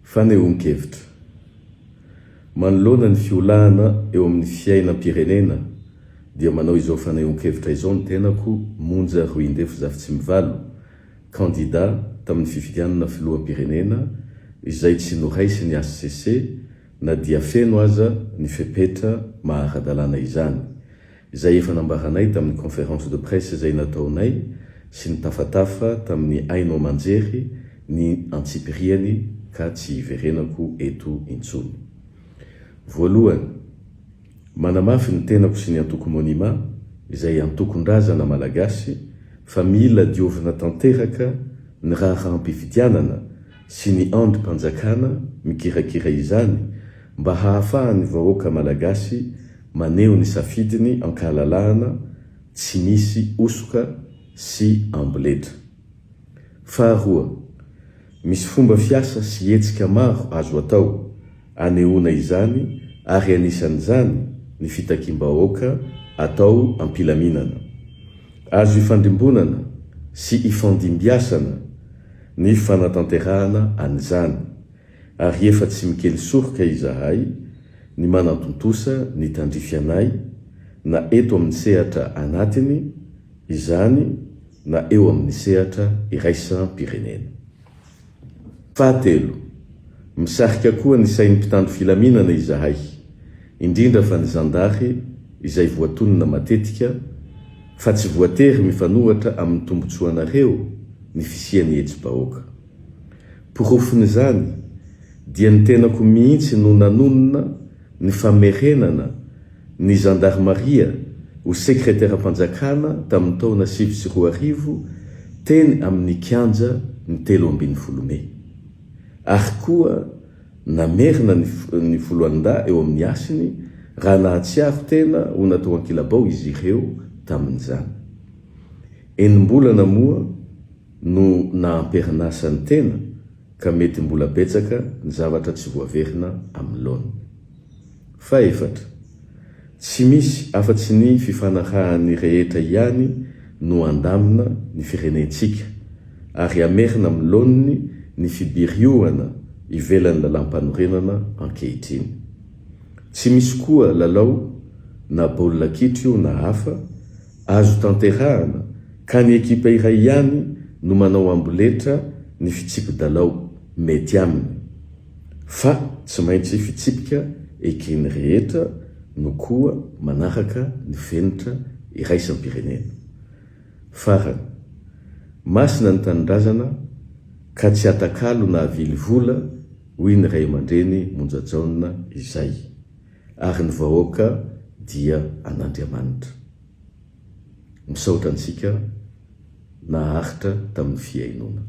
Fanehoan-kevitra. Manoloana ny fiolahana eo amin'ny fiainam-pirenena dia manao izao fanehoan-kevitra izao ny tenako Monja Roindefo Zafitsimivalo, kandida tamin'ny fifidianana filoham-pirenena izay tsy noraisin'ny hcc na dia feno aza ny fepetra maha ara-dalàna izany. Izay efa nambaranay tamin'ny conférence de presse izay nataonay sy ny tafatafa tamin'ny haino aman-jery ny antsipiriany ka tsy hiverenako eto intsony. Voalohany, manamafy ny tenako sy ny antoko Monima izay antokon-drazana malagasy fa mila diovina tanteraka ny raharaham-pifidianana sy ny andrim-panjakana mikirakira izany mba hahafahan'ny vahoaka malagasy maneho ny safidiny ankahalalahana tsy misy hosoka sy amboletra. Faharoa, misy fomba fiasa sy hetsika maro azo atao anehoana izany ary anisan'izany ny fitakiam-bahoaka atao am-pilaminana. Azo ifandrimbonana sy ifandimbiasana ny fanatanterahana an'izany. Ary efa tsy mikely soroka izahay ny manantontosa ny tandrify anay na eto amin'ny sehatra anatiny izany na eo amin'ny sehatra iraisam-pirenena. Fahatelo, misarika koa ny sain'ny mpitandro filaminana izahay, indrindra fa ny zandary izay voatonona matetika fa tsy voatery mifanohatra amin'ny tombotsoanareo ny fisian'ny hetsi-bahoaka. Porofon'izany dia ny tenako mihitsy no nanonona ny famerenana ny zandarimaria ho sekreteram-panjakana tamin'ny taona 2009 teny amin'ny kianja ny 13 mey. Ary koa namerina ny ny foloalindahy eo amin'ny hasiny raha nahatsiaro tena ho natao ankilabao izy ireo tamin'izany. Enim-bolana moa no naha-amperinasa ny tena ka mety mbola betsaka ny zavatra tsy voaverina amin'ny laoniny. Fahefatra, tsy misy afa-tsy ny fifanarahan'ny rehetra ihany no handamina ny firenentsika ary hamerina amin'ny laoniny ny fibiriohana ivelan'ny lalàmpanorenana ankehitriny. Tsy misy koa lalao na baolina kitra io na hafa Azo tanterahana ka ny ekipa iray ihany no manao amboletra ny fitsipi-dalao mety aminy, fa tsy maintsy fitsipika eken'ny rehetra no koa manaraka ny fenitra iraisam-pirenena. Farany, masina ny tanindrazana ka tsy atakalo na avily vola hoy ny ray aman-dreny Monja Jaona izay. ary ny vahoaka dia an'Andriamanitra. Misaotra antsika naharitra tamin'ny fihainoana.